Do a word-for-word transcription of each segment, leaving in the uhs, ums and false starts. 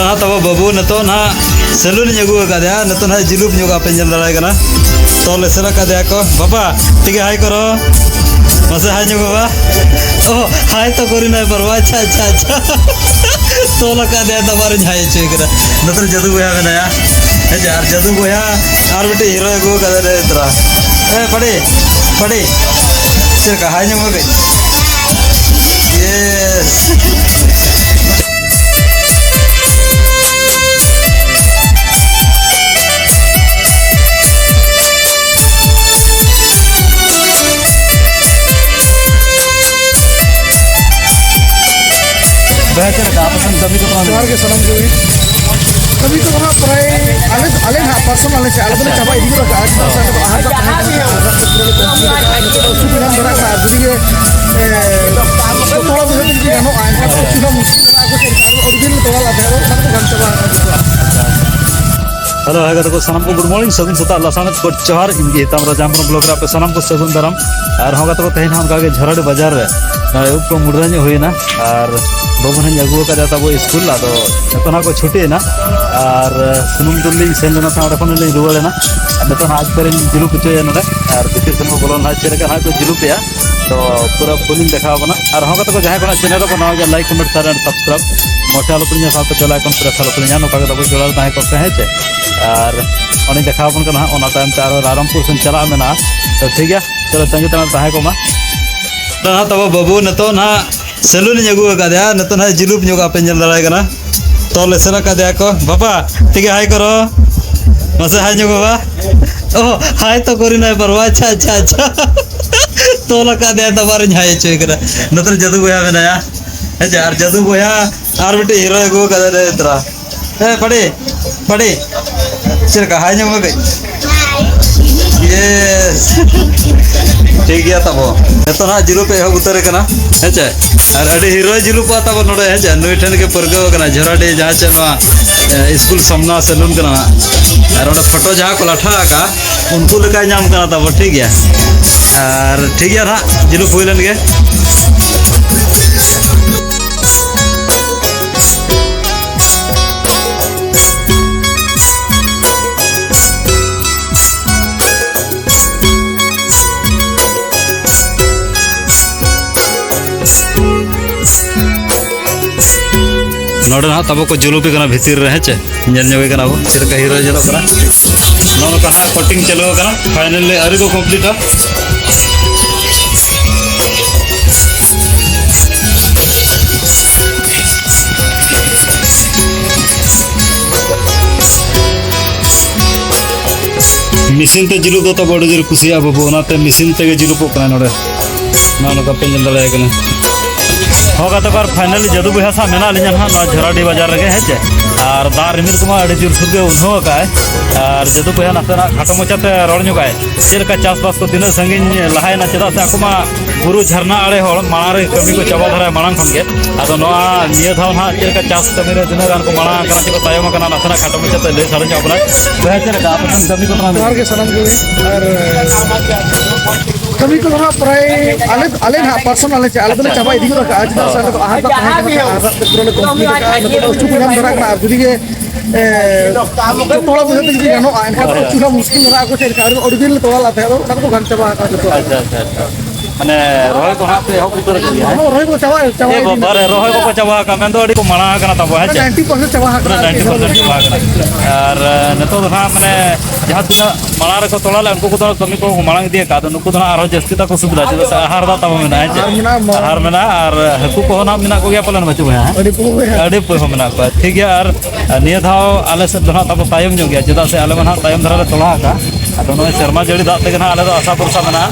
ᱦᱮᱸ, ᱛᱟᱵᱚ ᱵᱟᱹᱵᱩ, ᱱᱤᱛᱚᱜ ᱱᱟᱦᱟᱜ ᱥᱮᱞᱩᱱ ᱤᱧ ᱟᱹᱜᱩ ᱟᱠᱟᱫᱮᱭᱟ᱾ ᱱᱤᱛᱚᱜ ᱱᱟᱦᱟᱜ ᱡᱩᱞᱩᱯ ᱧᱚᱜ ᱟᱯᱮ ᱧᱮᱞ ᱫᱟᱲᱮᱭᱟᱭ ᱠᱟᱱᱟ᱾ ᱛᱚᱞ ᱮᱥᱮᱫ ᱟᱠᱟᱫᱮᱭᱟ ᱠᱚ᱾ ᱵᱟᱵᱟ, ᱴᱷᱤᱠ ᱜᱮ, ᱦᱟᱭ ᱠᱚᱨᱚ᱾ ᱢᱟᱥᱮ ᱦᱟᱭ ᱧᱚᱜ, ᱵᱟᱵᱟ᱾ ᱚ, ᱦᱟᱭ ᱛᱚ ᱠᱚᱨᱤᱱᱟᱭ ᱯᱟᱨᱣᱟ᱾ ᱟᱪᱪᱷᱟ, ᱟᱪᱪᱷᱟ, ᱟᱪᱪᱷᱟ᱾ ᱛᱚᱞ ᱟᱠᱟᱫᱮᱭᱟ, ᱛᱟᱵᱟᱨᱤᱧ ᱦᱟᱭ ᱦᱚᱪᱚᱭ ᱠᱟᱱᱟ᱾ ᱱᱚᱛᱮ ᱨᱮ ᱡᱟᱹᱫᱩ ᱵᱚᱭᱦᱟ ᱢᱮᱱᱟᱭᱟ᱾ ᱦᱮᱸ ᱪᱮ, ᱟᱨ ᱡᱟᱹᱫᱩ ᱵᱚᱭᱦᱟ ᱟᱨ ᱢᱤᱫᱴᱮᱡ ᱦᱤᱨᱳ ᱟᱹᱜᱩ ᱟᱠᱟᱫᱮ ᱨᱮ ᱛᱨᱟ᱾ ᱮ, ᱯᱟᱰᱮ, ᱯᱟᱰᱮ᱾ ᱪᱮᱫ ᱞᱮᱠᱟ, ᱦᱟᱭ ᱧᱚᱜ ᱢᱮ ᱠᱟᱹᱡ᱾ ᱤᱭᱮᱥ᱾ ᱵᱚᱭᱦᱟ, ᱪᱮᱫ ᱞᱮᱠᱟ ᱟᱯᱮ ᱥᱮᱱ ᱠᱟᱹᱢᱤ ᱠᱚ ᱛᱟᱦᱮᱱ? ᱡᱚᱦᱟᱨ ᱜᱮ ᱥᱟᱱᱟᱢ ᱠᱚᱜᱮ᱾ ᱠᱟᱹᱢᱤ ᱠᱚᱫᱚ ᱦᱟᱸᱜ ᱯᱨᱟᱭ ᱟᱞᱮ, ᱟᱞᱮ ᱱᱟᱦᱟᱜ ᱯᱟᱨᱥᱚᱱᱟᱞ ᱟᱞᱮ ᱥᱮ ᱟᱞᱮ ᱫᱚᱞᱮ ᱪᱟᱵᱟ ᱤᱫᱤ ᱜᱚᱫ ᱟᱠᱟᱫᱼᱟ᱾ ᱪᱮᱫᱟᱜ ᱥᱮ ᱟᱞᱮ ᱫᱚ ᱟᱦᱟᱨ ᱫᱟᱜ ᱛᱟᱦᱮᱸ ᱠᱟᱱᱟ, ᱟᱦᱟᱨ ᱫᱟᱜ ᱠᱚ ᱯᱩᱨᱟᱹ ᱞᱮ ᱠᱚᱢᱯᱞᱤᱴ ᱟᱠᱟᱫᱼᱟ᱾ ᱱᱤᱛᱚᱜ ᱫᱚ ᱩᱛᱩ ᱠᱚ ᱧᱟᱢ ᱫᱷᱟᱨᱟ ᱠᱟᱜᱼᱟ᱾ ᱡᱩᱫᱤ ᱜᱮ, ᱮ, ᱛᱚᱲᱟ ᱵᱟᱹᱭᱦᱟᱹᱲ ᱛᱮ ᱡᱩᱫᱤ ᱜᱟᱱᱚᱜᱼᱟ, ᱮᱱᱠᱷᱟᱱ ᱫᱚ ᱩᱛᱩ ᱫᱚ ᱢᱩᱥᱠᱤᱞ ᱢᱮᱱᱟᱜᱼᱟ᱾ ᱟᱹᱰᱤ ᱫᱤᱱ ᱞᱮ ᱛᱚᱲᱟ ᱞᱮᱫ ᱛᱟᱦᱮᱸᱫ, ᱚᱱᱟ ᱠᱚᱫᱚ ᱜᱟᱱ ᱪᱟᱵᱟ ᱟᱠᱟᱱᱟ ᱡᱚᱛᱚᱣᱟᱜ᱾ ᱦᱮᱞᱳ, ᱦᱟᱭ ᱜᱟᱛᱮ ᱠᱚ ᱥᱟᱱᱟᱢ ᱠᱚ, ᱜᱩᱰ ᱢᱚᱨᱱᱤᱝ, ᱥᱟᱹᱜᱩᱱ ᱥᱮᱛᱟᱜ, ᱞᱟᱥᱟᱲᱦᱮᱫ ᱠᱚ ᱡᱚᱦᱟᱨ᱾ ᱤᱧ ᱜᱮ ᱦᱮᱛᱟᱢ ᱨᱟᱡᱟ ᱦᱮᱢᱵᱨᱚᱢ ᱵᱞᱚᱜ ᱨᱮ ᱟᱯᱮ ᱥᱟᱱᱟᱢ ᱠᱚ ᱥᱟᱹᱜᱩᱱ ᱫᱟᱨᱟᱢ᱾ ᱟᱨ ᱦᱚᱸ ᱜᱟᱛᱮ ᱠᱚ, ᱛᱮᱦᱮᱧ ᱦᱟᱸᱜ ᱚᱱᱠᱟ ᱜᱮ ᱡᱷᱚᱨᱟᱰᱤ ᱵᱟᱡᱟᱨ ᱨᱮ ᱱᱚᱜᱼᱚᱭ ᱩᱵ ᱠᱚ ᱢᱩᱰᱨᱟᱹ ᱧᱚᱜ ᱦᱩᱭᱮᱱᱟ᱾ ᱟᱨ ᱵᱟᱹᱵᱩ ᱦᱚᱸᱧ ᱟᱹᱜᱩ ᱟᱠᱟᱫᱮᱭᱟ ᱛᱟᱵᱚ ᱥᱠᱩᱞ, ᱟᱫᱚ ᱡᱚᱛᱚ ᱦᱚᱲ ᱠᱚ ᱪᱷᱩᱴᱤᱭᱮᱱᱟ᱾ ᱟᱨ ᱥᱩᱱᱩᱢ ᱫᱩᱞ ᱞᱤᱧ ᱥᱮᱱ ᱞᱮᱱᱟ ᱛᱟᱦᱮᱸ, ᱚᱸᱰᱮ ᱠᱷᱚᱱ ᱞᱤᱧ ᱨᱩᱣᱟᱹᱲ ᱮᱱᱟ᱾ ᱱᱤᱛᱚᱜ ᱦᱟᱸᱜ ᱟᱡ ᱯᱟᱹᱨᱤᱧ ᱡᱩᱞᱩᱯ ᱦᱚᱪᱚᱭᱟ ᱱᱚᱰᱮ᱾ ᱟᱨ ᱵᱷᱤᱛᱤᱨ ᱥᱮᱱ ᱵᱚ ᱵᱚᱞᱚᱱᱟ, ᱪᱮᱫ ᱞᱮᱠᱟ ᱦᱟᱸᱜ ᱠᱚ ᱡᱩᱞᱩᱯᱮᱜᱼᱟ᱾ ᱛᱚ ᱯᱩᱨᱟᱹ ᱯᱷᱩᱞᱤᱧ ᱫᱮᱠᱷᱟᱣ ᱟᱵᱚᱱᱟ᱾ ᱟᱨ ᱦᱚᱸ ᱜᱟᱛᱮ ᱠᱚ, ᱡᱟᱦᱟᱸᱭ ᱠᱚ ᱱᱟᱜ ᱪᱮᱱᱮᱞ ᱨᱮᱠᱚ ᱱᱟᱣᱟ ᱜᱮᱭᱟ, like, comment, share and subscribe ᱢᱚᱴᱷᱮ ᱟᱞᱚ ᱯᱮ ᱦᱤᱲᱤᱧᱟ, ᱥᱟᱶᱛᱮ ᱵᱮᱞ ᱟᱭᱠᱚᱱ ᱯᱨᱮᱥ ᱟᱞᱚ ᱯᱮ ᱦᱤᱲᱤᱧᱟ᱾ ᱱᱚᱝᱠᱟ ᱜᱮ ᱛᱟᱵᱚ ᱡᱚᱲᱟᱣ ᱨᱮ ᱛᱟᱦᱮᱸ ᱠᱚᱜ ᱯᱮ, ᱦᱮᱸ ᱪᱮ? ᱟᱨ ᱚᱸᱰᱮᱧ ᱫᱮᱠᱷᱟᱣ ᱟᱵᱚᱱ ᱠᱟᱱᱟ ᱦᱟᱸᱜ, ᱚᱱᱟ ᱛᱟᱭᱚᱢ ᱛᱮ ᱟᱨᱦᱚᱸ ᱨᱟᱭᱨᱚᱝᱯᱩᱨ ᱥᱮᱱ ᱪᱟᱞᱟᱜ ᱢᱮᱱᱟᱜᱼᱟ᱾ ᱛᱚ ᱴᱷᱤᱠ ᱜᱮᱭᱟ, ᱪᱚᱞᱚ ᱛᱟᱺᱜᱤ ᱛᱟᱲᱟᱜ ᱨᱮ ᱛᱟᱦᱮᱸ ᱠᱚᱜ ᱢᱟ᱾ ᱱᱟᱦᱟᱜ ᱛᱟᱵᱚ ᱵᱟᱹᱵᱩ ᱱᱤᱛᱚᱜ ᱱᱟᱦᱟᱜ ᱥᱮᱞᱩᱱ ᱤᱧ ᱟᱹᱜᱩ ᱟᱠᱟᱫᱮᱭᱟ, ᱱᱤᱛᱚᱜ ᱱᱟᱦᱟᱜ ᱡᱩᱞᱩᱯ ᱧᱚᱜ ᱟᱯᱮ ᱧᱮᱞ ᱫᱟᱲᱮᱭᱟᱭ ᱠᱟᱱᱟ᱾ ᱛᱚᱞ ᱮᱥᱮᱫ ᱟᱠᱟᱫᱮᱭᱟ ᱠᱚ᱾ ᱵᱟᱵᱟ, ᱴᱷᱤᱠ ᱜᱮ, ᱦᱟᱭ ᱠᱚᱨᱚ᱾ ᱢᱟᱥᱮ ᱦᱟᱭ ᱧᱚᱜ ᱵᱟᱵᱟ᱾ ᱚ, ᱦᱟᱭ ᱛᱚ ᱠᱚᱨᱤᱱᱟᱭ ᱯᱟᱨᱣᱟ᱾ ᱟᱪᱪᱷᱟ, ᱟᱪᱪᱷᱟ, ᱟᱪᱪᱷᱟ᱾ ᱛᱚᱞ ᱟᱠᱟᱫᱮᱭᱟ, ᱛᱟᱵᱟᱨᱤᱧ ᱦᱟᱭ ᱦᱚᱪᱚᱭ ᱠᱟᱱᱟ᱾ ᱱᱚᱛᱮ ᱨᱮ ᱡᱟᱹᱫᱩ ᱵᱚᱭᱦᱟ ᱢᱮᱱᱟᱭᱟ᱾ ᱦᱮᱸ ᱪᱮ, ᱟᱨ ᱡᱟᱹᱫᱩ ᱵᱚᱭᱦᱟ ᱟᱨ ᱢᱤᱫᱴᱮᱡ ᱦᱤᱨᱳᱭ ᱟᱹᱜᱩ ᱟᱠᱟᱫᱮ ᱨᱮ ᱛᱨᱟ᱾ ᱦᱮᱸ, ᱯᱟᱰᱮ, ᱯᱟᱰᱮ᱾ ᱪᱮᱫ ᱞᱮᱠᱟ, ᱦᱟᱭ ᱧᱚᱜ ᱢᱮ ᱠᱟᱹᱡ? ᱤᱭᱮᱥ᱾ ᱴᱷᱤᱠ ᱜᱮᱭᱟ ᱛᱟᱵᱚ᱾ ᱱᱤᱛᱚᱜ ᱦᱟᱸᱜ ᱡᱤᱨᱳ ᱯᱮ ᱮᱦᱚᱵ ᱩᱛᱟᱹᱨ ᱟᱠᱟᱱᱟ, ᱦᱮᱸ ᱪᱮ? ᱟᱨ ᱟᱹᱰᱤ ᱦᱤᱨᱳᱭ ᱡᱤᱞᱩᱯᱚᱜᱼᱟ ᱛᱟᱵᱚ ᱱᱚᱰᱮ, ᱦᱮᱸ ᱪᱮ? ᱱᱩᱭ ᱴᱷᱮᱱ ᱜᱮ ᱯᱟᱹᱨᱠᱟᱹᱣ ᱟᱠᱟᱱᱟ, ᱡᱷᱚᱨᱟᱰᱤ ᱡᱟᱦᱟᱸ ᱪᱮ ᱱᱚᱣᱟ, ᱮ, ᱥᱠᱩᱞ ᱥᱟᱢᱱᱟ ᱥᱮᱞᱩᱱ ᱠᱟᱱᱟ ᱦᱟᱸᱜ᱾ ᱟᱨ ᱚᱸᱰᱮ ᱯᱷᱳᱴᱳ ᱡᱟᱦᱟᱸ ᱠᱚ ᱞᱟᱴᱷᱟ ᱟᱠᱟᱜᱼᱟ, ᱩᱱᱠᱩ ᱞᱮᱠᱟᱭ ᱧᱟᱢ ᱠᱟᱱᱟ ᱛᱟᱵᱚ, ᱴᱷᱤᱠ ᱜᱮᱭᱟ? ᱟᱨ ᱴᱷᱤᱠ ᱜᱮᱭᱟ ᱱᱟᱦᱟᱜ, ᱡᱤᱞᱩᱯ ᱦᱩᱭ ᱞᱮᱱ ᱜᱮ᱾ ᱱᱚᱰᱮ ᱱᱟᱦᱟᱜ ᱛᱟᱵᱚ ᱠᱚ ᱡᱩᱞᱩᱯᱮ ᱠᱟᱱᱟ ᱵᱷᱤᱛᱤᱨ ᱨᱮ, ᱦᱮᱸ ᱪᱮ? ᱧᱮᱞ ᱧᱚᱜᱮ ᱠᱟᱱᱟ ᱵᱚ, ᱪᱮᱫ ᱞᱮᱠᱟ ᱦᱤᱨᱳ ᱧᱮᱞᱚᱜ ᱠᱟᱱᱟ᱾ ᱱᱚᱜᱼᱚ ᱱᱚᱝᱠᱟ ᱱᱟᱦᱟᱜ ᱠᱟᱴᱤᱝ ᱪᱟᱹᱞᱩ ᱟᱠᱟᱱᱟ, ᱯᱷᱟᱭᱱᱟᱞᱤ ᱟᱹᱣᱨᱤ ᱠᱚ ᱠᱚᱢᱯᱞᱤᱴᱟ᱾ ᱢᱮᱥᱤᱱ ᱛᱮ ᱡᱩᱞᱩᱯ ᱫᱚ ᱛᱟᱵᱚ ᱟᱹᱰᱤ ᱡᱳᱨ ᱠᱩᱥᱤᱭᱟᱜᱼᱟ ᱵᱟᱹᱵᱩ, ᱚᱱᱟᱛᱮ ᱢᱮᱥᱤᱱ ᱛᱮᱜᱮ ᱡᱩᱞᱩᱯᱚᱜ ᱠᱟᱱᱟ ᱱᱚᱰᱮ᱾ ᱱᱚᱜᱼᱚ ᱱᱚᱝᱠᱟ ᱯᱮ ᱧᱮᱞ ᱫᱟᱲᱮᱭᱟᱜ ᱠᱟᱱᱟ᱾ ᱦᱚᱸ ᱜᱟᱛᱮ ᱠᱚ, ᱟᱨ ᱯᱷᱟᱭᱱᱟᱞᱤ ᱡᱟᱹᱫᱩ ᱵᱚᱭᱦᱟ ᱥᱟᱶ ᱢᱮᱱᱟᱜ ᱞᱤᱧᱟ ᱱᱟᱦᱟᱜ ᱱᱚᱣᱟ ᱡᱷᱚᱨᱟᱰᱤ ᱵᱟᱡᱟᱨ ᱨᱮᱜᱮ, ᱦᱮᱸ ᱪᱮ? ᱟᱨ ᱫᱟᱜ ᱨᱤᱢᱤᱞ ᱠᱚᱢᱟ ᱟᱹᱰᱤ ᱡᱳᱨ ᱥᱳᱨ ᱜᱮ ᱩᱞᱦᱟᱹᱣ ᱟᱠᱟᱫᱼᱟᱭ᱾ ᱟᱨ ᱡᱟᱹᱫᱩ ᱵᱚᱭᱦᱟ ᱱᱟᱥᱮᱱᱟᱜ ᱠᱷᱟᱴᱚ ᱢᱟᱪᱷᱟᱛᱮ ᱨᱚᱲ ᱧᱚᱜᱟᱭ, ᱪᱮᱫ ᱞᱮᱠᱟ ᱪᱟᱥᱵᱟᱥ ᱠᱚ ᱛᱤᱱᱟᱹᱜ ᱥᱟᱺᱜᱤᱧ ᱞᱟᱦᱟᱭᱮᱱᱟ? ᱪᱮᱫᱟᱜ ᱥᱮ ᱟᱠᱚ ᱢᱟ ᱵᱩᱨᱩ ᱡᱷᱟᱨᱱᱟ ᱟᱲᱮ ᱦᱚᱲ, ᱢᱟᱲᱟᱝ ᱨᱮ ᱠᱟᱹᱢᱤ ᱠᱚ ᱪᱟᱵᱟ ᱫᱷᱟᱨᱟᱭᱟ ᱢᱟᱲᱟᱝ ᱠᱷᱚᱱ ᱜᱮ᱾ ᱟᱫᱚ ᱱᱚᱣᱟ ᱱᱤᱭᱟᱹ ᱫᱷᱟᱣ ᱱᱟᱦᱟᱜ ᱪᱮᱫ ᱞᱮᱠᱟ ᱪᱟᱥ ᱠᱟᱹᱢᱤ ᱨᱮ ᱛᱤᱱᱟᱹᱜ ᱜᱟᱱ ᱠᱚ ᱢᱟᱲᱟᱝ ᱟᱠᱟᱱᱟ, ᱪᱮᱫ ᱠᱚ ᱛᱟᱭᱚᱢ ᱟᱠᱟᱱᱟ, ᱱᱟᱥᱮᱱᱟᱜ ᱠᱷᱟᱴᱚ ᱢᱟᱪᱷᱟᱛᱮ ᱞᱟᱹᱭ ᱥᱟᱰᱮ ᱧᱚᱜ ᱟᱵᱚᱱᱟ᱾ ᱵᱚᱭᱦᱟ, ᱪᱮᱫ ᱞᱮᱠᱟ ᱟᱯᱮ ᱥᱮᱱ ᱠᱟᱹᱢᱤ ᱠᱚ ᱛᱟᱦᱮᱸ? ᱡᱚᱦᱟᱨ ᱜᱮ ᱥᱟᱱᱟᱢ ᱠᱚᱜᱮ᱾ ᱟᱨ ᱠᱟᱹᱢᱤ ᱠᱚᱫᱚ ᱦᱟᱸᱜ ᱯᱨᱟᱭ ᱟᱞᱮ, ᱟᱞᱮ ᱱᱟᱦᱟᱜ ᱯᱟᱨᱥᱚᱱᱟᱞ ᱞᱮ ᱪᱟ-, ᱟᱞᱮ ᱫᱚᱞᱮ ᱪᱟᱵᱟ ᱤᱫᱤ ᱜᱚᱫ ᱟᱠᱟᱫᱼᱟ᱾ ᱪᱮᱫᱟᱜ ᱥᱮ ᱟᱞᱮ ᱫᱚ ᱟᱦᱟᱨ ᱫᱟᱜ ᱛᱟᱦᱮᱸ ᱠᱟᱱᱟ, ᱟᱦᱟᱨ ᱫᱟᱜ ᱛᱮ ᱯᱩᱨᱟᱹ ᱞᱮ ᱠᱚᱢᱯᱞᱤᱴ ᱟᱠᱟᱫᱼᱟ᱾ ᱱᱤᱛᱚᱜ ᱫᱚ ᱩᱪᱩ ᱠᱚ ᱧᱟᱢ ᱫᱷᱟᱨᱟ ᱠᱟᱱᱟ᱾ ᱟᱨ ᱡᱩᱫᱤ ᱜᱮ, ᱮ, ᱡᱚᱛᱚ ᱦᱚᱲᱟᱜ ᱵᱩᱡᱷᱟᱹᱣ ᱛᱮ ᱡᱩᱫᱤ ᱜᱟᱱᱚᱜᱼᱟ, ᱮᱱᱠᱷᱟᱱ ᱫᱚ ᱦᱳᱭ᱾ ᱩᱪᱩ ᱦᱚᱸ ᱢᱩᱥᱠᱤᱞ ᱫᱷᱟᱨᱟ ᱟᱠᱚ ᱪᱮᱫ ᱞᱮᱠᱟ, ᱟᱹᱰᱤ ᱫᱤᱱ ᱞᱮ ᱛᱚᱲᱟ ᱞᱟᱜ ᱛᱟᱦᱮᱸᱫ, ᱟᱫᱚ ᱚᱱᱟ ᱠᱚᱫᱚ ᱜᱟᱱ ᱪᱟᱵᱟ ᱟᱠᱟᱱᱟ ᱡᱚᱛᱚ᱾ ᱟᱪᱪᱷᱟ, ᱟᱪᱪᱷᱟ, ᱟᱪᱪᱷᱟ᱾ ᱢᱟᱱᱮ ᱨᱚᱦᱚᱭ ᱠᱚ ᱦᱟᱸᱜ ᱯᱮ ᱮᱦᱚᱵ ᱩᱛᱟᱹᱨ ᱟᱠᱟᱫ ᱜᱮᱭᱟ, ᱦᱮᱸ? ᱦᱚᱸ, ᱨᱚᱦᱚᱭ ᱠᱚ ᱪᱟᱵᱟ, ᱪᱟᱵᱟ ᱮ ᱤᱫᱤ ᱵᱟᱵᱟ ᱨᱮ, ᱮᱱᱟ᱾ ᱨᱚᱦᱚᱭ ᱠᱚᱠᱚ ᱪᱟᱵᱟ ᱟᱠᱟᱫ, ᱢᱮᱱᱫᱚ ᱟᱹᱰᱤ ᱠᱚ ᱢᱟᱲᱟᱝ ᱟᱠᱟᱱᱟ ᱛᱟᱵᱚ, ᱦᱮᱸ ᱪᱮ? ᱱᱟᱭᱤᱱᱴᱤ ᱯᱟᱨᱥᱮᱱᱴ ᱪᱟᱵᱟ ᱟᱠᱟᱱᱟ᱾ ᱯᱩᱨᱟᱹ ᱱᱟᱭᱤᱱᱴᱤ ᱯᱟᱨᱥᱮᱱᱴ ᱪᱟᱵᱟ ᱟᱠᱟᱱᱟ᱾ ᱟᱨ, ᱮ, ᱱᱤᱛᱚᱜ ᱫᱚ ᱦᱟᱸᱜ, ᱢᱟᱱᱮ, ᱡᱟᱦᱟᱸ ᱛᱤᱱᱟᱹᱜ ᱢᱟᱲᱟᱝ ᱨᱮᱠᱚ ᱛᱚᱲᱟ ᱞᱮᱫ, ᱩᱱᱠᱩ ᱠᱚᱫᱚ ᱠᱟᱹᱢᱤ ᱠᱚ ᱢᱟᱲᱟᱝ ᱤᱫᱤ ᱟᱠᱟᱫ, ᱟᱫᱚ ᱱᱩᱠᱩ ᱫᱚ ᱦᱟᱸᱜ ᱟᱨᱦᱚᱸ ᱡᱟᱹᱥᱛᱤ ᱛᱟᱠᱚ ᱥᱩᱵᱤᱫᱷᱟ, ᱪᱮᱫᱟᱜ ᱥᱮ ᱟᱦᱟᱨ ᱫᱟᱜ ᱛᱟᱵᱚ ᱢᱮᱱᱟᱜᱼᱟ, ᱦᱮᱸ ᱪᱮ? ᱟᱦᱟᱨ ᱢᱮᱱᱟᱜᱼᱟ, ᱢᱟ᱾ ᱟᱦᱟᱨ ᱢᱮᱱᱟᱜᱼᱟ, ᱟᱨ ᱦᱟᱹᱠᱩ ᱠᱚᱦᱚᱸ ᱱᱟᱦᱟᱜ ᱢᱮᱱᱟᱜ ᱠᱚᱜᱮᱭᱟ ᱯᱟᱞᱮᱱ, ᱵᱟᱹᱪᱩᱜ ᱵᱚᱭᱦᱟ? ᱟᱹᱰᱤ ᱯᱩᱨᱟᱹ ᱵᱚᱭᱦᱟ᱾ ᱟᱹᱰᱤ ᱯᱩᱨᱟᱹ ᱢᱮᱱᱟᱜ ᱠᱚᱣᱟ᱾ ᱴᱷᱤᱠ ᱜᱮᱭᱟ, ᱟᱨ, ᱟᱨ ᱱᱤᱭᱟᱹ ᱫᱷᱟᱣ ᱟᱞᱮ ᱥᱮᱫ ᱫᱚ ᱱᱟᱦᱟᱜ ᱛᱟᱵᱚ ᱛᱟᱭᱚᱢ ᱧᱚᱜ ᱜᱮᱭᱟ, ᱪᱮᱫᱟᱜ ᱥᱮ ᱟᱞᱮ ᱢᱟ ᱱᱟᱦᱟᱜ ᱛᱟᱭᱚᱢ ᱫᱷᱟᱨᱟ ᱞᱮ ᱛᱚᱲᱟ ᱟᱠᱟᱫᱼᱟ᱾ ᱟᱫᱚ ᱱᱚᱜᱼᱚᱭ ᱥᱮᱨᱢᱟ ᱡᱟᱹᱲᱤ ᱫᱟᱜ ᱛᱮᱜᱮ ᱱᱟᱦᱟᱜ ᱟᱞᱮ ᱫᱚ ᱟᱥᱟ ᱵᱷᱚᱨᱥᱟ ᱢᱮᱱᱟᱜᱼᱟ᱾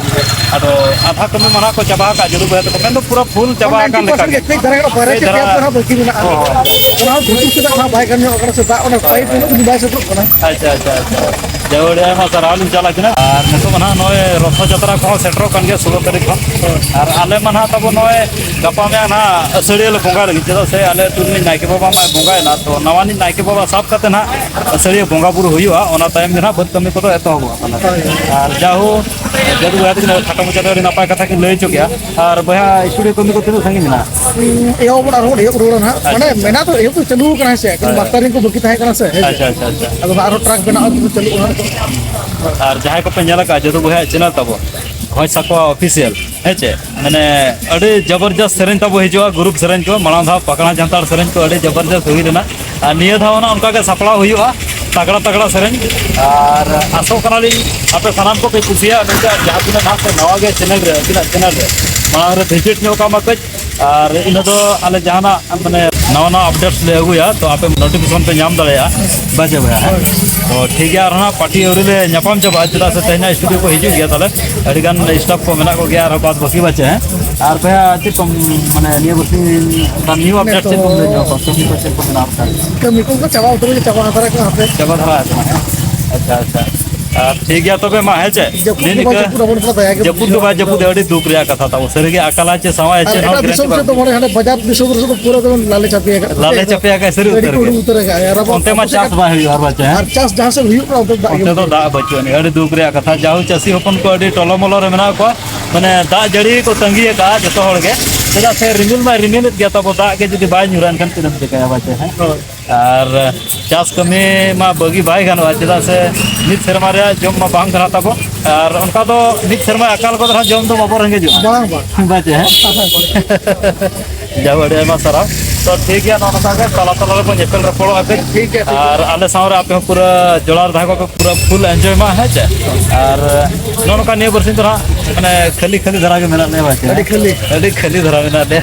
ᱟᱫᱚ ᱟᱫᱷᱟ ᱠᱟᱹᱢᱤ ᱢᱟ ᱱᱟᱦᱟᱜ ᱠᱚ ᱪᱟᱵᱟ ᱟᱠᱟᱫ, ᱡᱟᱹᱫᱩ ᱵᱚᱭᱦᱟ ᱛᱟᱠᱚ ᱢᱮᱱᱫᱚ ᱯᱩᱨᱟᱹ ᱯᱷᱩᱞ ᱪᱟᱵᱟ ᱟᱠᱟᱱ ᱱᱟᱭᱤᱱᱴᱤ ᱯᱟᱨᱥᱮᱱᱴ ᱞᱮᱠᱟ ᱜᱮ᱾ ᱜᱮ, ᱠᱟᱹᱡ ᱫᱷᱟᱨᱟ ᱜᱟᱱ ᱵᱟᱨᱭᱟ ᱠᱟᱹᱡ ᱪᱮ ᱯᱮᱭᱟ ᱫᱷᱟᱨᱟ᱾ ᱫᱷᱟᱨᱟ ᱵᱟᱹᱠᱤ ᱢᱮᱱᱟᱜᱼᱟ᱾ ᱦᱳᱭ, ᱦᱳᱭ, ᱦᱳᱭ᱾ ᱚᱱᱟ ᱦᱚᱸ ᱜᱷᱩᱴᱩ ᱥᱮᱫᱟᱜ ᱱᱟᱦᱟᱜ ᱵᱟᱭ ᱜᱟᱱ ᱧᱚᱜ ᱠᱟᱱᱟ ᱥᱮ ᱫᱟᱜ ᱚᱱᱟ ᱯᱟᱭᱤᱯ ᱩᱱᱟᱹᱜ ᱫᱤᱱ ᱵᱟᱭ ᱥᱮᱴᱮᱨᱚᱜ ᱠᱟᱱᱟ᱾ ᱟᱪᱪᱷᱟ, ᱟᱪᱪᱷᱟ, ᱟᱪᱪᱷᱟ᱾ ᱡᱟᱭᱦᱳᱠ, ᱟᱹᱰᱤ ᱟᱭᱢᱟ ᱥᱟᱨᱦᱟᱣ ᱞᱤᱧ ᱪᱟᱞ ᱟᱹᱠᱤᱱᱟ᱾ ᱟᱨ ᱱᱤᱛᱚᱜ ᱢᱟ ᱱᱟᱦᱟᱜ ᱱᱚᱜᱼᱚᱭ ᱨᱚᱛᱷᱚ ᱡᱟᱛᱨᱟ ᱠᱚᱦᱚᱸ ᱥᱮᱴᱮᱨᱚᱜ ᱠᱟᱱ ᱜᱮᱭᱟ ᱥᱳᱞᱳ ᱛᱟᱹᱨᱤᱠᱷ ᱠᱷᱚᱱ᱾ ᱦᱳᱭ᱾ ᱟᱨ ᱟᱞᱮ ᱢᱟ ᱱᱟᱦᱟᱜ ᱛᱟᱵᱚ ᱱᱚᱜᱼᱚᱭ ᱜᱟᱯᱟ ᱢᱮᱭᱟᱝ ᱱᱟᱦᱟᱜ ᱟᱹᱥᱟᱹᱲᱤᱭᱟᱹ ᱞᱮ ᱵᱚᱸᱜᱟ ᱞᱟᱹᱜᱤᱫ, ᱪᱮᱫᱟᱜ ᱥᱮ ᱟᱞᱮ ᱟᱹᱛᱩ ᱨᱤᱱᱤᱡ ᱱᱟᱭᱠᱮ ᱵᱟᱵᱟ ᱢᱟᱭ ᱵᱚᱸᱜᱟᱭᱮᱱᱟ, ᱛᱚ ᱱᱟᱣᱟᱱᱤᱡ ᱱᱟᱭᱠᱮ ᱵᱟᱵᱟ ᱥᱟᱵ ᱠᱟᱛᱮ ᱱᱟᱦᱟᱜ ᱟᱹᱥᱟᱹᱲᱤᱭᱟᱹ ᱵᱚᱸᱜᱟ ᱵᱩᱨᱩ ᱦᱩᱭᱩᱜᱼᱟ, ᱚᱱᱟ ᱛᱟᱭᱚᱢ ᱜᱮ ᱱᱟᱦᱟᱜ ᱵᱟᱹᱫᱽ ᱠᱟᱹᱢᱤ ᱠᱚᱫᱚ ᱮᱛᱚᱦᱚᱵᱚᱜᱼᱟ᱾ ᱦᱳᱭ᱾ ᱟᱨ ᱡᱟᱦᱳ, ᱡᱟᱹᱫᱩ ᱵᱚᱭᱦᱟ ᱛᱟᱹᱠᱤᱱ ᱠᱷᱟᱴᱚ ᱢᱟᱪᱷᱟ ᱛᱮ ᱟᱹᱰᱤ ᱱᱟᱯᱟᱭ ᱠᱟᱛᱷᱟ ᱠᱤᱱ ᱞᱟᱹᱭ ᱦᱚᱪᱚ ᱠᱮᱜᱼᱟ᱾ ᱟᱨ ᱵᱚᱭᱦᱟ, ᱥᱴᱩᱰᱤᱭᱳ ᱠᱟᱹᱢᱤ ᱠᱚ ᱛᱤᱱᱟᱹᱜ ᱥᱟᱺᱜᱤᱧ ᱢᱮᱱᱟᱜᱼᱟ? ᱮᱦᱚᱵ ᱵᱚᱱ ᱟᱨᱦᱚᱸ ᱮᱦᱚᱵ ᱨᱩᱣᱟᱹᱲᱟ ᱱᱟᱦᱟᱜ᱾ ᱟᱪᱪᱷᱟ, ᱢᱟᱱᱮ, ᱟᱪᱪᱷᱟ᱾ ᱢᱮᱱᱟᱜ ᱫᱚ ᱮᱦᱚᱵ ᱫᱚ ᱪᱟᱹᱞᱩ ᱟᱠᱟᱱᱟ, ᱦᱮᱸ ᱥᱮ? ᱮᱠᱷᱚᱱ ᱦᱳᱭ᱾ ᱢᱟᱥᱴᱟᱨᱤᱝ ᱠᱚ ᱵᱟᱹᱠᱤ ᱛᱟᱦᱮᱸ ᱠᱟᱱᱟ ᱥᱮ, ᱦᱮᱸ ᱥᱮ? ᱟᱪᱪᱷᱟ, ᱟᱪᱪᱷᱟ, ᱟᱪᱪᱷᱟ᱾ ᱟᱫᱚ ᱱᱟᱦᱟᱜ ᱟᱨᱦᱚᱸ ᱴᱨᱟᱠ ᱵᱮᱱᱟᱣ ᱠᱚ ᱪᱟᱹᱞᱩᱜᱼᱟ ᱱᱟᱦᱟᱜ᱾ ᱟᱨ ᱡᱟᱦᱟᱸᱭ ᱠᱚᱯᱮ ᱧᱮᱞ ᱟᱠᱟᱫᱼᱟ, ᱡᱟᱹᱫᱩ ᱵᱚᱭᱦᱟ ᱪᱮᱱᱮᱞ ᱛᱟᱵᱚ, ᱦᱚᱭ ᱥᱟᱠᱣᱟ ᱚᱯᱷᱤᱥᱤᱭᱟᱞ, ᱦᱮᱸ ᱪᱮ? ᱢᱟᱱᱮ ᱟᱹᱰᱤ ᱡᱚᱵᱚᱨᱡᱚᱥ ᱥᱮᱨᱮᱧ ᱛᱟᱵᱚ ᱦᱤᱡᱩᱜᱼᱟ, ᱜᱨᱩᱯ ᱥᱮᱨᱮᱧ ᱠᱚ᱾ ᱢᱟᱲᱟᱝ ᱫᱷᱟᱣ ᱯᱟᱠᱲᱟ ᱡᱟᱱᱛᱟᱲ ᱥᱮᱨᱮᱧ ᱠᱚ ᱟᱹᱰᱤ ᱡᱚᱵᱚᱨᱡᱚᱥ ᱦᱩᱭ ᱞᱮᱱᱟ, ᱟᱨ ᱱᱤᱭᱟᱹ ᱫᱷᱟᱣ ᱦᱚᱸ ᱚᱱᱠᱟ ᱜᱮ ᱥᱟᱯᱲᱟᱣ ᱦᱩᱭᱩᱜᱼᱟ, ᱛᱟᱜᱲᱟ ᱛᱟᱜᱲᱟ ᱥᱮᱨᱮᱧ᱾ ᱟᱨ ᱟᱥᱚᱜ ᱠᱟᱱᱟᱞᱤᱧ ᱟᱯᱮ ᱥᱟᱱᱟᱢ ᱠᱚᱯᱮ ᱠᱩᱥᱤᱭᱟᱜᱼᱟ ᱢᱮᱱᱛᱮ᱾ ᱟᱨ ᱡᱟᱦᱟᱸ ᱛᱤᱱᱟᱹᱜ ᱱᱟᱦᱟᱜ ᱯᱮ ᱱᱟᱣᱟ ᱜᱮᱭᱟ ᱪᱮᱱᱮᱞ ᱨᱮ, ᱟᱹᱠᱤᱱᱟᱜ ᱪᱮᱱᱮᱞ ᱨᱮ, ᱢᱟᱲᱟᱝ ᱨᱮ ᱵᱷᱤᱡᱤᱴ ᱧᱚᱜ ᱠᱟᱜ ᱢᱟ ᱠᱟᱹᱡ᱾ ᱟᱨ ᱤᱱᱟᱹ ᱫᱚ ᱟᱞᱮ ᱡᱟᱦᱟᱱᱟᱜ ᱢᱟᱱᱮ ᱱᱟᱣᱟ ᱱᱟᱣᱟ ᱟᱯᱰᱮᱴᱥ ᱞᱮ ᱟᱹᱜᱩᱭᱟ, ᱛᱚ ᱟᱯᱮ ᱱᱳᱴᱤᱯᱷᱤᱠᱮᱥᱚᱱ ᱯᱮ ᱧᱟᱢ ᱫᱟᱲᱮᱭᱟᱜᱼᱟ᱾ ᱵᱟᱡᱮ ᱵᱟᱡᱟ, ᱦᱮᱸ᱾ ᱛᱚ ᱴᱷᱤᱠ ᱜᱮᱭᱟ, ᱟᱨᱦᱚᱸ ᱯᱟᱨᱴᱤ ᱟᱹᱣᱨᱤ ᱞᱮ ᱧᱟᱯᱟᱢ ᱪᱟᱵᱟᱜᱼᱟ, ᱪᱮᱫᱟᱜ ᱥᱮ ᱛᱮᱦᱮᱧ ᱥᱴᱩᱰᱤᱭᱳ ᱠᱚ ᱦᱤᱡᱩᱜ ᱜᱮᱭᱟ, ᱛᱟᱦᱞᱮ ᱟᱹᱰᱤ ᱜᱟᱱ ᱥᱴᱟᱯ ᱠᱚ ᱢᱮᱱᱟᱜ ᱠᱚᱜᱮᱭᱟ ᱟᱨᱦᱚᱸ ᱵᱟᱫ ᱵᱟᱹᱠᱤ ᱵᱟᱪᱮ, ᱦᱮᱸ᱾ ᱟᱨ ᱵᱚᱭᱦᱟ ᱪᱮᱫ ᱠᱚᱢ ᱢᱟᱱᱮ ᱱᱤᱭᱟᱹ ᱵᱟᱨᱥᱤᱧ ᱚᱱᱠᱟ ᱱᱤᱭᱩ ᱟᱯᱰᱮᱴ ᱪᱮᱫ ᱠᱚᱢ ᱞᱟᱹᱭ ᱧᱚᱜ ᱠᱚᱣᱟ? ᱠᱟᱹᱢᱤ ᱠᱚ ᱪᱮᱫ ᱠᱚ ᱢᱮᱱᱟᱜᱼᱟ ᱚᱱᱠᱟ? ᱠᱟᱹᱢᱤ ᱠᱚ ᱪᱟᱵᱟ ᱩᱛᱟᱹᱨ ᱜᱮ, ᱪᱟᱵᱟ ᱦᱟᱛᱟᱲ ᱠᱟᱱᱟ ᱦᱟᱯᱮ᱾ ᱪᱟᱵᱟ ᱫᱷᱟᱨᱟ ᱟᱠᱟᱱᱟ, ᱦᱮᱸ? ᱟᱪᱪᱷᱟ, ᱟᱪᱪᱷᱟ᱾ ᱟᱨ ᱴᱷᱤᱠ ᱜᱮᱭᱟ ᱛᱚᱵᱮ ᱢᱟ, ᱦᱮᱸ ᱪᱮ? ᱡᱟᱹᱯᱩᱫ ᱱᱤᱭᱟᱹ ᱜᱮ ᱵᱟᱭ ᱱᱤᱝᱠᱟᱹ ᱡᱟᱹᱯᱩᱫ ᱟᱵᱚᱱ ᱠᱟᱱᱟ, ᱫᱟᱭᱟ ᱜᱮ ᱡᱟᱹᱯᱩᱫ ᱜᱮ ᱵᱩᱡᱷᱟᱹᱣ᱾ ᱵᱟᱭ ᱡᱟᱹᱯᱩᱫ, ᱟᱹᱰᱤ ᱫᱩᱠ ᱨᱮᱭᱟᱜ ᱠᱟᱛᱷᱟ ᱛᱟᱵᱚ᱾ ᱥᱟᱹᱨᱤᱜᱮ ᱟᱠᱟᱞᱟᱭ ᱪᱮ ᱥᱟᱶᱟᱭ ᱟᱨ ᱪᱮᱫ ᱦᱚᱸ ᱮᱴᱟᱜ ᱜᱮᱨᱮᱱᱴᱤ ᱫᱤᱥᱚᱢ ᱵᱟᱝ ᱥᱮᱫ ᱫᱚ ᱛᱟᱦᱮᱸ᱾ ᱢᱚᱬᱮ ᱦᱟᱸᱰᱮ ᱵᱟᱡᱟᱨ ᱫᱤᱥᱚᱢ ᱨᱮ ᱥᱩᱫᱷᱩ ᱯᱩᱨᱟᱹ ᱫᱚᱵᱚᱱ ᱞᱟᱞᱮ ᱪᱟᱯᱮ ᱟᱠᱟᱫ᱾ ᱞᱟᱞᱮ ᱪᱟᱯᱮ ᱟᱠᱟᱫ, ᱥᱟᱹᱨᱤ ᱜᱟᱹᱰᱤ ᱩᱛᱟᱹᱨ ᱠᱚ ᱜᱮ᱾ ᱩᱰᱩᱠ ᱩᱛᱟᱹᱨ ᱟᱠᱟᱫ᱾ ᱟᱨ ᱟᱵᱚ ᱚᱱᱛᱮ ᱢᱟ ᱟᱵᱚ ᱪᱟᱥ ᱥᱮᱫ ᱵᱟᱭ ᱦᱩᱭᱩᱜᱼᱟ ᱟᱨ ᱵᱟᱪᱮ, ᱦᱮᱸ? ᱟᱨ ᱪᱟᱥ ᱡᱟᱦᱟᱸ ᱥᱮᱫ ᱦᱩᱭᱩᱜ ᱠᱟᱱᱟ, ᱚᱱᱛᱮ ᱫᱚ ᱫᱟᱜ ᱜᱮ ᱚᱱᱛᱮ ᱫᱚ ᱵᱟᱹᱪᱩᱜ᱾ ᱫᱟᱜ ᱵᱟᱹᱪᱩᱜ ᱟᱹᱱᱤᱡ᱾ ᱟᱹᱰᱤ ᱫᱩᱠ ᱨᱮᱭᱟᱜ ᱠᱟᱛᱷᱟ᱾ ᱡᱟᱦᱳ ᱪᱟᱹᱥᱤ ᱦᱚᱯᱚᱱ ᱠᱚ ᱟᱹᱰᱤ ᱴᱚᱞᱚ ᱢᱚᱞᱚ ᱨᱮ ᱢᱮᱱᱟᱜ ᱠᱚᱣᱟ, ᱢᱟᱱᱮ ᱫᱟᱜ ᱡᱟᱹᱲᱤ ᱠᱚ ᱛᱟᱺᱜᱤ ᱟᱠᱟᱫᱼᱟ ᱡᱚᱛᱚ ᱦᱚᱲ ᱜᱮ᱾ ᱪᱮᱫᱟᱜ ᱥᱮ ᱨᱤᱢᱤᱞ ᱢᱟᱭ ᱨᱤᱢᱤᱞᱮᱫ ᱜᱮᱭᱟ, ᱛᱟᱵᱚ ᱫᱟᱜ ᱜᱮ ᱡᱩᱫᱤ ᱵᱟᱭ ᱧᱩᱨᱟ ᱮᱱᱠᱷᱟᱱ ᱪᱮᱫ ᱮᱢ ᱪᱤᱠᱟᱹᱭᱟ ᱵᱟᱪᱮ, ᱦᱮᱸ? ᱦᱳᱭ᱾ ᱟᱨ ᱪᱟᱥ ᱠᱟᱹᱢᱤ ᱢᱟ ᱵᱟᱹᱜᱤ ᱵᱟᱭ ᱜᱟᱱᱚᱜᱼᱟ, ᱪᱮᱫᱟᱜ ᱥᱮ ᱢᱤᱫ ᱥᱮᱨᱢᱟ ᱨᱮᱭᱟᱜ ᱡᱚᱢ ᱢᱟ ᱵᱟᱝ ᱠᱟᱱᱟ ᱛᱟᱵᱚ᱾ ᱟᱨ ᱚᱱᱠᱟ ᱫᱚ ᱢᱤᱫ ᱥᱮᱨᱢᱟ ᱟᱠᱟᱞ ᱜᱚᱫ ᱨᱮᱦᱚᱸ ᱡᱚᱢ ᱫᱚ ᱵᱟᱵᱚ ᱨᱮᱸᱜᱮᱡᱚᱜᱼᱟ᱾ ᱵᱟᱝ, ᱵᱟᱝ᱾ ᱵᱟᱪᱮ, ᱦᱮᱸ? ᱡᱟᱦᱳ, ᱟᱹᱰᱤ ᱟᱭᱢᱟ ᱥᱟᱨᱦᱟᱣ᱾ ᱛᱚ ᱴᱷᱤᱠ ᱜᱮᱭᱟ, ᱱᱚᱜᱼᱚ ᱱᱚᱝᱠᱟ ᱜᱮ ᱛᱟᱞᱟ ᱛᱟᱞᱟ ᱨᱮᱵᱚᱱ ᱧᱮᱯᱮᱞ ᱨᱚᱯᱚᱲᱚᱜᱼᱟ ᱠᱟᱹᱡ᱾ ᱴᱷᱤᱠ ᱜᱮᱭᱟ, ᱴᱷᱤᱠ ᱜᱮᱭᱟ᱾ ᱟᱨ ᱟᱞᱮ ᱥᱟᱶ ᱨᱮ ᱟᱯᱮ ᱦᱚᱸ ᱯᱩᱨᱟᱹ ᱡᱚᱲᱟᱣ ᱨᱮ ᱛᱟᱦᱮᱸ ᱠᱚᱜ ᱯᱮ, ᱯᱩᱨᱟᱹ ᱯᱷᱩᱞ ᱮᱱᱡᱚᱭ ᱢᱟ, ᱦᱮᱸ ᱪᱮ? ᱟᱨ ᱱᱚᱜᱼᱚ ᱱᱚᱝᱠᱟ ᱱᱤᱭᱟᱹ ᱵᱟᱨᱥᱤᱧ ᱫᱚ ᱦᱟᱸᱜ ᱢᱟᱱᱮ ᱠᱷᱟᱹᱞᱤ ᱠᱷᱟᱹᱞᱤ ᱫᱷᱟᱨᱟ ᱜᱮ ᱢᱮᱱᱟᱜ ᱞᱮᱭᱟ ᱵᱟᱪᱮ᱾ ᱟᱹᱰᱤ ᱠᱷᱟᱹᱞᱤ᱾ ᱟᱹᱰᱤ ᱠᱷᱟᱹᱞᱤ ᱫᱷᱟᱨᱟ ᱢᱮᱱᱟᱜ ᱞᱮᱭᱟ᱾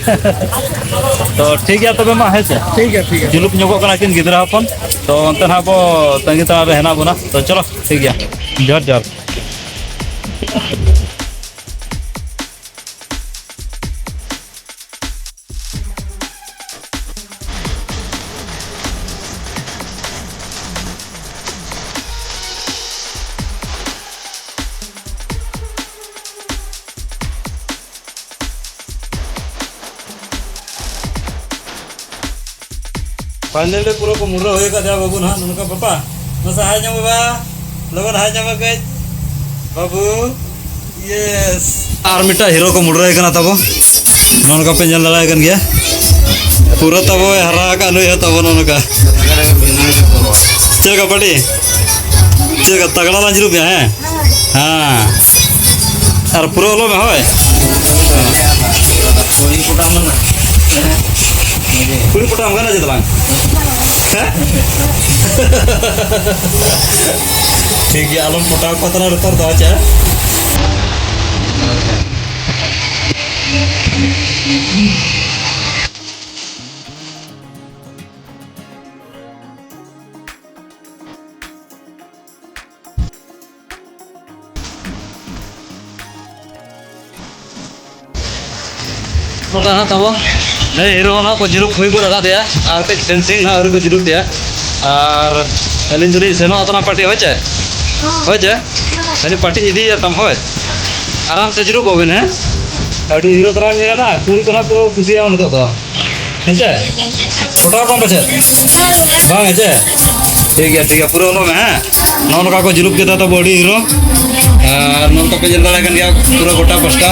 ᱛᱚ ᱴᱷᱤᱠ ᱜᱮᱭᱟ ᱛᱚᱵᱮ ᱢᱟ, ᱦᱮᱸ ᱪᱮ? ᱴᱷᱤᱠ ᱜᱮᱭᱟ, ᱴᱷᱤᱠ ᱜᱮᱭᱟ᱾ ᱡᱩᱞᱩᱯ ᱧᱚᱜᱚᱜ ᱠᱟᱱᱟ ᱠᱤᱱ ᱜᱤᱫᱽᱨᱟᱹ ᱦᱚᱯᱚᱱ, ᱛᱚ ᱚᱱᱛᱮ ᱱᱟᱦᱟᱜ ᱵᱚ ᱛᱟᱺᱜᱤ ᱛᱟᱲᱟᱜ ᱨᱮ ᱦᱮᱱᱟᱜ ᱵᱚᱱᱟ᱾ ᱛᱚ ᱪᱚᱞᱚ ᱴᱷᱤᱠ ᱜᱮᱭᱟ, ᱡᱚᱦᱟᱨ ᱡᱚᱦᱟᱨ᱾ ᱯᱷᱟᱭᱱᱮᱞ ᱨᱮ ᱯᱩᱨᱟᱹ ᱠᱚ ᱢᱩᱰᱨᱟᱹ ᱦᱩᱭ ᱟᱠᱟᱫ ᱛᱟᱭᱟ ᱵᱟᱹᱵᱩ ᱱᱟᱦᱟᱜ, ᱱᱚᱝᱠᱟ ᱯᱟᱯᱟ᱾ ᱢᱟᱥᱮ ᱦᱟᱭ ᱧᱚᱜ ᱢᱮ ᱵᱟ᱾ ᱞᱚᱜᱚᱱ ᱦᱟᱭ ᱧᱚᱜ ᱢᱮ ᱠᱟᱹᱡ᱾ ᱵᱟᱹᱵᱩ᱾ ᱭᱮᱥ᱾ ᱟᱨ ᱢᱤᱫᱴᱟᱝ ᱦᱤᱨᱳ ᱠᱚ ᱢᱩᱰᱨᱟᱹᱭ ᱠᱟᱱᱟ ᱛᱟᱵᱚ᱾ ᱱᱚᱜᱼᱚ ᱱᱚᱝᱠᱟ ᱯᱮ ᱧᱮᱞ ᱫᱟᱲᱮᱭᱟᱭ ᱠᱟᱱ ᱜᱮᱭᱟ᱾ ᱯᱩᱨᱟᱹ ᱛᱟᱵᱚ ᱦᱟᱨᱟ ᱟᱠᱟᱱ ᱱᱩᱭ ᱦᱚᱸ ᱛᱟᱵᱚ ᱱᱚᱜᱼᱚ ᱱᱚᱝᱠᱟ᱾ ᱪᱮᱫ ᱞᱮᱠᱟ ᱯᱟᱴᱤ? ᱪᱮᱫ ᱞᱮᱠᱟ ᱛᱟᱜᱲᱟ ᱞᱟᱝ ᱡᱩᱞᱩᱯ ᱜᱮᱭᱟ, ᱦᱮᱸ? ᱦᱮᱸ᱾ ᱟᱨ ᱯᱩᱨᱟᱹ ᱚᱞᱚᱜ ᱢᱮ, ᱦᱳᱭ᱾ ᱠᱩᱲᱤ ᱯᱚᱴᱟᱣ ᱠᱟᱱᱟ ᱪᱮ ᱛᱟᱞᱟᱝ? ᱦᱮᱸ? ᱴᱷᱤᱠ ᱜᱮᱭᱟ, ᱟᱞᱚᱢ ᱯᱚᱴᱟᱣ ᱠᱚ ᱛᱟᱞᱟᱝ ᱱᱮᱛᱟᱨ ᱫᱚ, ᱟᱪᱪᱷᱟ? ᱱᱚᱝᱠᱟ ᱦᱟᱸᱜ ᱛᱟᱵᱚ᱾ ᱦᱮᱸ, ᱦᱤᱨᱳ ᱚᱱᱟ ᱠᱚ ᱡᱩᱞᱩᱯ ᱦᱩᱭ ᱜᱚᱫ ᱟᱠᱟᱫᱮᱭᱟ᱾ ᱟᱨ ᱠᱟᱹᱡ ᱯᱷᱮᱱᱥᱤᱝ ᱦᱟᱸᱜ ᱟᱹᱣᱨᱤ ᱠᱚ ᱡᱩᱞᱩᱯ ᱛᱮᱭᱟ᱾ ᱟᱨ ᱟᱹᱞᱤᱧ ᱫᱚᱞᱤᱧ ᱥᱮᱱᱚᱜ ᱟᱛᱚ ᱱᱟ ᱯᱟᱴᱤ, ᱦᱳᱭ ᱪᱮ? ᱦᱳᱭ ᱪᱮ? ᱟᱹᱞᱤᱧ ᱯᱟᱴᱤᱧ ᱤᱫᱤᱭᱮᱫ ᱛᱟᱢ, ᱦᱳᱭ᱾ ᱟᱨᱟᱢ ᱥᱮ ᱡᱩᱞᱩᱯ ᱠᱚᱜ ᱵᱤᱱ, ᱦᱮᱸ? ᱟᱹᱰᱤ ᱦᱤᱨᱳ ᱛᱟᱨᱟ ᱧᱮᱞ ᱮᱱᱟ, ᱠᱩᱲᱤ ᱠᱚ ᱱᱟᱜ ᱠᱚ ᱠᱩᱥᱤᱭᱟᱢ ᱱᱤᱛᱚᱜ ᱫᱚ᱾ ᱦᱮᱸ ᱪᱮ? ᱯᱚᱴᱟᱣ ᱠᱚᱜ ᱯᱟᱪᱮᱫ? ᱵᱟᱝ ᱦᱮᱸ ᱪᱮ? ᱴᱷᱤᱠ ᱜᱮᱭᱟ, ᱴᱷᱤᱠ ᱜᱮᱭᱟ, ᱯᱩᱨᱟᱹ ᱚᱞᱚᱜ ᱢᱮ, ᱦᱮᱸ? ᱱᱚᱜᱼᱚ ᱱᱚᱝᱠᱟ ᱠᱚ ᱡᱩᱞᱩᱯ ᱠᱮᱫᱟ ᱛᱟᱵᱚ ᱟᱹᱰᱤ ᱦᱤᱨᱳ᱾ ᱟᱨ ᱱᱚᱝᱠᱟ ᱯᱮ ᱧᱮᱞ ᱫᱟᱲᱮᱭᱟᱜ ᱠᱟᱱ ᱜᱮᱭᱟ ᱯᱩᱨᱟᱹ ᱜᱚᱴᱟ ᱯᱟᱥᱴᱟ᱾